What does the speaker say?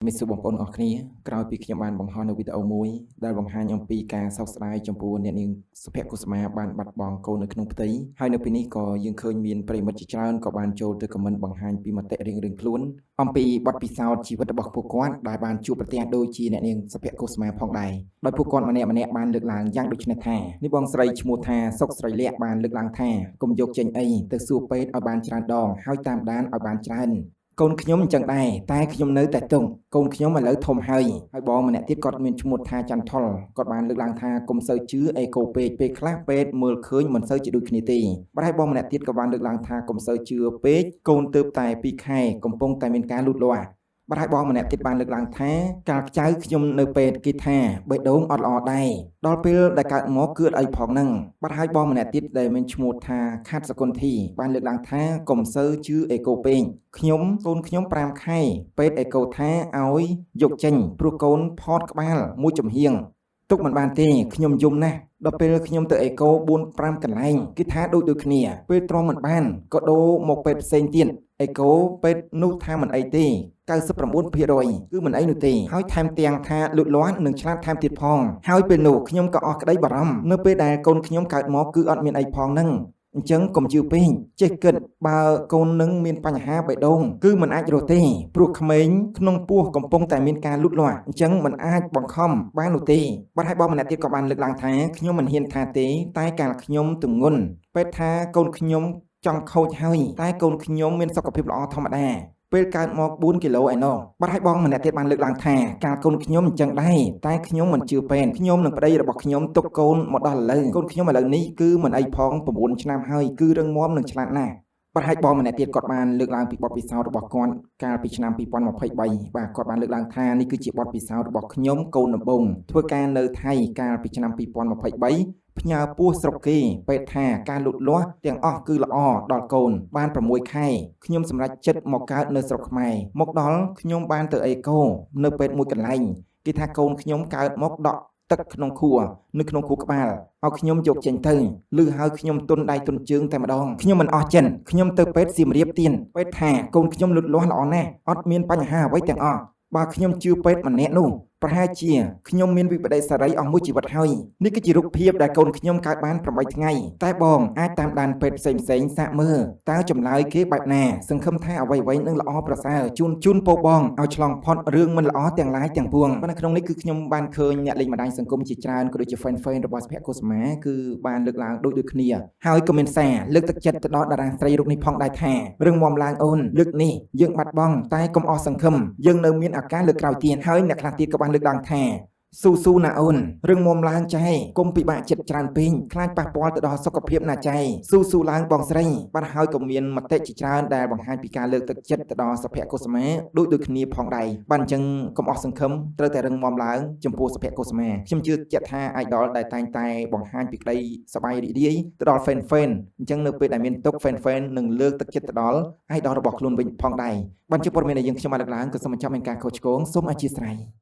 មានសួរបងប្អូនអរគ្នាក្រោយពីខ្ញុំបានបង្ហោះនៅវីដេអូមួយដែលបង្ហាញអំពីការសោកស្ដាយចំពោះអ្នកនាងសុភ័ក្រកុសុមាបានបាត់បង់កូននៅក្នុងផ្ទៃហើយនៅពេលនេះក៏យើងឃើញមានប្រិយមិត្តជាច្រើនក៏បានចូលទៅខមមិនបង្ហាញពីមតិរៀងៗខ្លួនអំពីបទពិសោធន៍ជីវិតរបស់ពួកគាត់ដែលបានជួបប្រទះដូចជាអ្នកនាងសុភ័ក្រកុសុមាផងដែរដោយពួកគាត់ម្នាក់ៗបានលើកឡើងយ៉ាងដូចនេះថានេះបងស្រីឈ្មោះថាសុកស្រីលក្ខបានលើកឡើងថាកុំយកចេញអីទៅសួរពេទ្យឲ្យបានច្រើនដងហើយតាមដានឲ្យបានច្រើនកូនខ្ញុំអញ្ចឹងដែរតែខ្ញុំនៅតែទុកកូនខ្ញុំឥឡូវធំហើយហើយបងម្នាក់ទៀតគាត់មានឈ្មោះថាចន្ទថុលគាត់បានលើកឡើងថាកុំសូវជឿអេកូពេកពេលខ្លះពេទ្យមើលឃើញមិនសូវជាដូចគ្នាទេបាទហើយបងម្នាក់ទៀតក៏បានលើកឡើងថាកុំសូវជឿពេកកូនទើបតែ2ខែកំពុងតែមានការលូតលាស់បាទហើយបងម្នាក់ទៀតបានលើកឡើងថាកាលខ្ចៅខ្ញុំនៅពេទ្យគេថាបេះដូងអត់ល្អដែរដល់ពេលដែលកើតមកគឺអត់អីផងហ្នឹងបាទហើយបងម្នាក់ទៀតដែលមានឈ្មោះថាខាត់សកុនធីបានលើកឡើងថាកុំសូវជឿអេកូពេកខ្ញុំកូនខ្ញុំ5ខែពេទ្យអេកូថាឲ្យយកចេញព្រោះកូនផតក្បាលមួយចំហៀងទុកមិនបានទេខ្ញុំយំណាស់ដល់ពេលខ្ញុំទៅអេកូ4 5កន្លែងគេថាដូចដូចគ្នាពេលទ្រាំមិនបានក៏ដូរមកពេទ្យផ្សេងទៀតអេកូពេទ្យនោះថាមិនអីទេ99%គឺមិនអីនោះទេហើយថែមទាំងថាលូតលាស់និងឆ្លាតថែមទៀតផងហើយពេលនោះខ្ញុំក៏អស់ក្តីបារម្ភនៅពេលដែលកូនខ្ញុំកើតមកគឺអត់មានអីផងហ្នឹងអញ្ចឹងកុំជឿពេកចេះគិតបើកូននឹងមានបញ្ហាបេះដូងគឺមិនអាចរស់ទេព្រោះក្មេងក្នុងពោះកំពុងតែមានការលូតលាស់អញ្ចឹងមិនអាចបង្ខំបាននោះទេបាទហើយបងម្នាក់ទៀតក៏បានលើកឡើងថាខ្ញុំមិនហ៊ានថាទេតែកាលខ្ញុំទងន់ពេទ្យថាកូនខ្ញុំចង់ខូចហើយតែកូនខ្ញុំមានសុខភាពល្អធម្មតាពេលកើតមក4គីឡូឯណោះបាទហើយបងម្នាក់ទៀតបានលើកឡើងថាកាលកូនខ្ញុំអញ្ចឹងដែរតែខ្ញុំមិនជឿពេទ្យខ្ញុំនិងប្តីរបស់ខ្ញុំទុកកូនមកដល់ឥឡូវកូនខ្ញុំឥឡូវនេះគឺមិនអីផង9ឆ្នាំហើយគឺរឹងមាំនិងឆ្លាតណាស់បាទហើយបងម្នាក់ទៀតគាត់បានលើកឡើងពីបទពិសោធន៍របស់គាត់កាលពីឆ្នាំ2023បាទគាត់បានលើកឡើងថានេះគឺជាបទពិសោធន៍របស់ខ្ញុំកូនដំបូងធ្វើការនៅថៃកាលពីឆ្នាំ2023ផ្ញើពោះស្រុកគេពេទ្យថាការលូតលាស់ទាំងអស់គឺល្អដល់កូនបាន6ខែខ្ញុំសម្រេចចិត្តមកកើតនៅស្រុកខ្មែរមកដល់ខ្ញុំបានទៅអេកូនៅពេទ្យមួយកន្លែងគេថាកូនខ្ញុំកើតមកដក់ទឹកក្នុងខួរនៅក្នុងខួរក្បាលឲ្យខ្ញុំយកចេញទៅឮហើយខ្ញុំទុនដៃទុនជើងតែម្ដងខ្ញុំមិនអស់ចិនខ្ញុំទៅពេទ្យសៀមរាបទៀតពេទ្យថាកូនខ្ញុំលូតលាស់ល្អណាស់អត់មានបញ្ហាអ្វីទាំងអស់បើខ្ញុំជឿពេទ្យម្នាក់នោះប្រហែលជាខ្ញុំមានវិបត្តិសារីអស់មួយជីវិតហើយនេះគឺជារូបភាពដែលកូនខ្ញុំកើតបាន8ថ្ងៃតែបងអាចតាមដានពេទ្យផ្សេងផ្សេងសាកមើលតើចម្លើយគេបែបណាសង្ឃឹមថាអ្វីៗនឹងល្អប្រសើរជូនជូនពោបងឲ្យឆ្លងផុតរឿងមិនល្អទាំងឡាយទាំងពួងនៅក្នុងនេះគឺខ្ញុំបានឃើញអ្នកលេងបណ្ដាញសង្គមជាច្រើនក៏ដូចជា fan fan របស់សុភ័ក្រកុសុមាគឺបានលើកឡើងដូចដូចគ្នាហើយក៏មានសារលើកទឹកចិត្តទៅដល់តារាស្រីរូបនេះផងដែរថារឿងមមឡើងអូនលើកនេះយើងបាត់បង់តែកុំអស់សង្ឃឹមយើងនៅមានឱកាសលើកក្រោយទៀតហើយអ្នកខ្លះទៀតក៏បានលើកឡើងថាស៊ូស៊ូណាអូនរឿងមុំឡើងចែកុំពិបាកចិត្តច្រើនពេកខ្លាចប៉ះពាល់ទៅដល់សុខភាពណាចែស៊ូស៊ូឡើងបងស្រីបាទហើយក៏មានមតិជាច្រើនដែលបង្ហាញពីការលើកទឹកចិត្តទៅដល់សុភ័ក្រកុសុមាដូចដូចគ្នាផងដែរបាទអញ្ចឹងកុំអស់សង្ឃឹមត្រូវតែរឹងមាំឡើងចំពោះសុភ័ក្រកុសុមាខ្ញុំជឿជាក់ថា idol ដែលតែងតែបង្ហាញពីក្តីសប្បាយរីករាយទៅដល់ fan fan អញ្ចឹងនៅពេលដែលមានទុក្ខ fan fan នឹងលើកទឹកចិត្តទៅដល់ idol របស់ខ្លួនវិញផងដែរបាទជាព័ត៌មានដែលយើងខ្ញុំបានលើកឡើងក៏សូមបញ្ចប់មានការខុសឆ្គងសូមអធ្យាស្រ័យ។